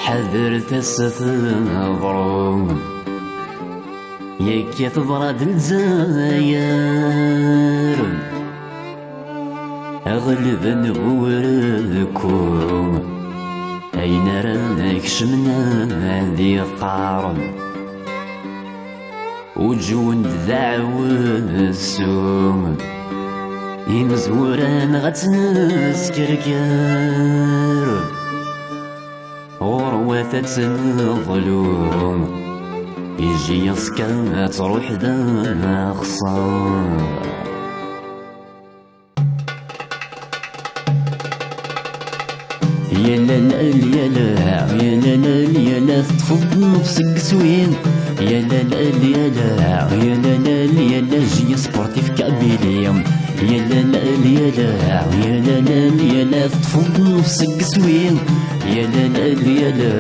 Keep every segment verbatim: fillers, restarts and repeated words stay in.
Ḥadret ass-a teḍru, yakka teḍra-d Lezzayer. Aɣelben urekku, ayen ara kecmen ad iqqaren. Uǧwen-d d aɛwessu, imezwura neɣ ad tt-neskerker. Ɣurwat ad tt-neḍlu, ijji-yas kan ad truḥ d axṣar. Yalla lyala, yalla lyala, teṭṭfeḍ nnefs deg iswi. Yalla lyala, yalla lyala, J S Sportif Kabylie. Yalla lyala, yalla lyala, teṭṭfeḍ nnefs deg iswi. Yalla lyala,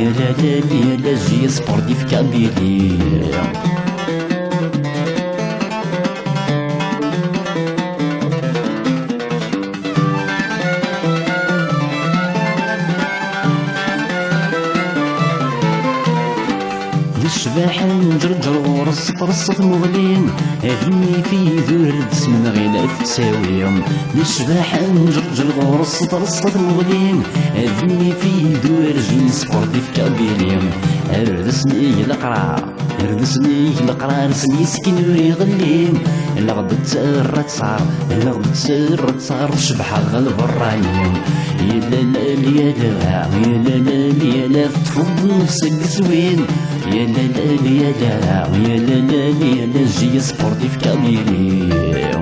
yalla lyala, J S Sportif Kabylie. D ccbaḥa n Ǧerǧer ɣur-s terṣa tmuɣli, ad nnif idur d semneɣ ila tettawi. D ccbaḥa n Ǧerǧer ɣur-s terṣa tmuɣli, ad nnif idur J S Sportif Kabylie. Ar d asmi i leqrar. Irdes-nni leqrar s yiskin ur iɣelli. Leɣ d tterra ttar, leɣ d tterra ttar, tcebḥeḍ d lberrani. Yella lyala, yella lyala, teṭṭfeḍ nnefs deg iswi. Yella lyala, yella lyala, J S Sportif Kabylie.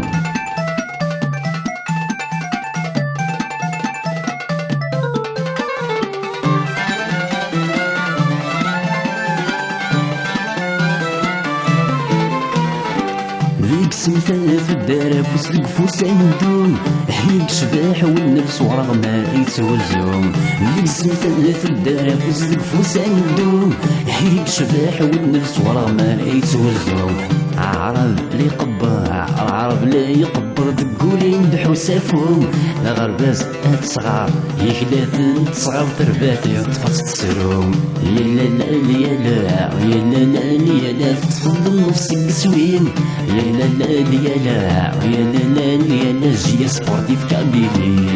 Deg semta tedder afus deg ufus amdum, i yecbeḥ win nefs ur aɣmar i yetthuzzu. Deg semta tedder afus deg ufus amdum, i yecbeḥ win nefs ur aɣmar i yetthuzzu. Aɛrab la iqebber, aɛrab la iqebber deg ul-in d ḥusafu. D aɣerbaz ad tesɣar, yekla-ten tesɣar terbat, yeṭṭef-as tettru. Yella lyala, yella lyala, teṭṭfeḍ nnefs deg iswi. Yella lyala, yella lyala, J S Sportif Kabylie.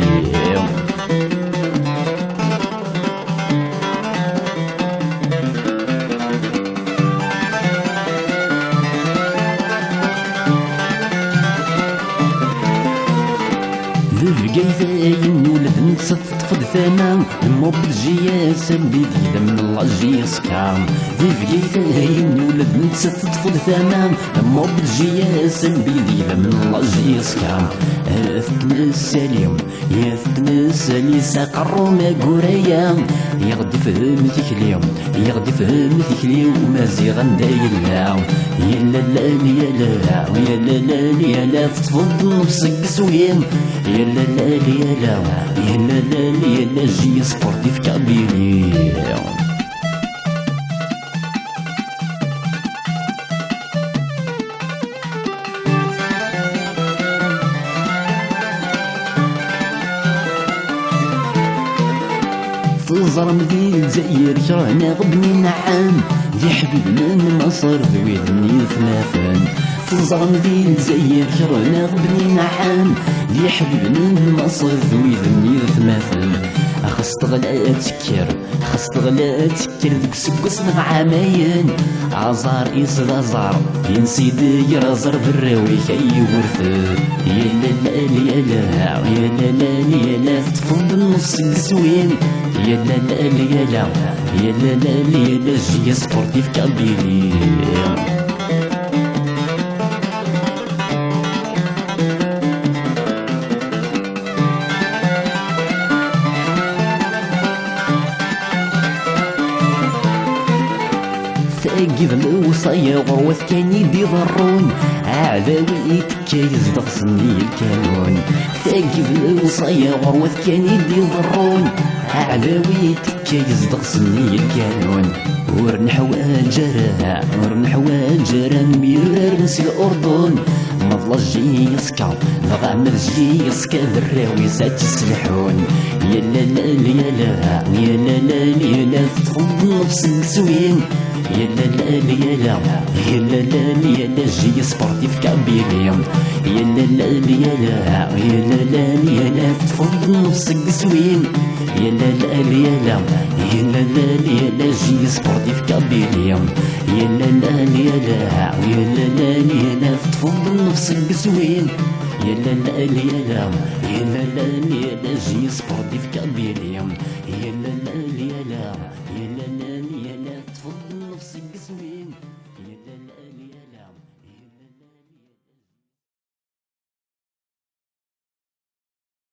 D Bgayet ayen ula d nettat teṭṭef-d tama, mob d J S M B d idammen n la J S K. D Bgayet ayen ula d nettat teṭṭef-d tama, mob d J S M B d idammen n la J S K. Ad t-nessali, ad t-nessali s aqerru maguraya, i ɣ-d-ifhem tikli. I ɣ-d-ifhem tikli umaziɣ anda yella. Yella lyala, yella lyala, teṭṭfeḍ nnefs deg iswi. Yella lyala, yella lyala, J S Sportif Kabylie. Teẓram di Lezzayer kra neɣ bnin ɛam, d iḥbiben n Maṣer d wid n yitmaten. Teẓram di Lezzayer kra neɣ bnin ɛam, d iḥbiben n Maṣer d wid n yitmaten. Xas teɣla ad tekker, xas teɣla ad tekker deg useggas neɣ ɛamayen. Aẓar is d aẓar, yensi-d ger aẓar berraw-ik ay yewrten. Yella lyala, yella lyala, teṭṭfeḍ-d nneṣ seg iswi. Yella lyala, yella lyala, J S Sportif Kabylie. Tagi d lewṣaya ɣur-wat kan i d-iḍerrun, aɛdaw i tekka yezdeɣ senni lkanun. Tagi d lewṣaya ɣur-wat kan i d-iḍerrun, Ɛdawi tekka yezdeɣ senni lkanun. Ur neḥwaǧ ara, ur neḥwaǧ ara myuraren si Lurdun. Ma d la JSK, dɣa ma d JSK d rraw-is ad tt-sselḥun. Yalla la, yalla la, yalla la, yalla teṭṭfeḍ nnefs n teswin. Yalla la, yalla, yalla la, yalla J Sportif Kabylie. Yalla la, yalla, yalla la, yalla teṭṭfeḍ nnefs n teswin. Yalla la, yalla, yalla la, yalla J Sportif Kabylie. Yalla la, yalla, yalla la, yalla teṭṭfeḍ nnefs n teswin. Yalla la, yalla, yalla la, yalla J Sportif Kabylie. Yalla la, yalla, yalla la, yalla teṭṭfeḍ nnefs n teswin.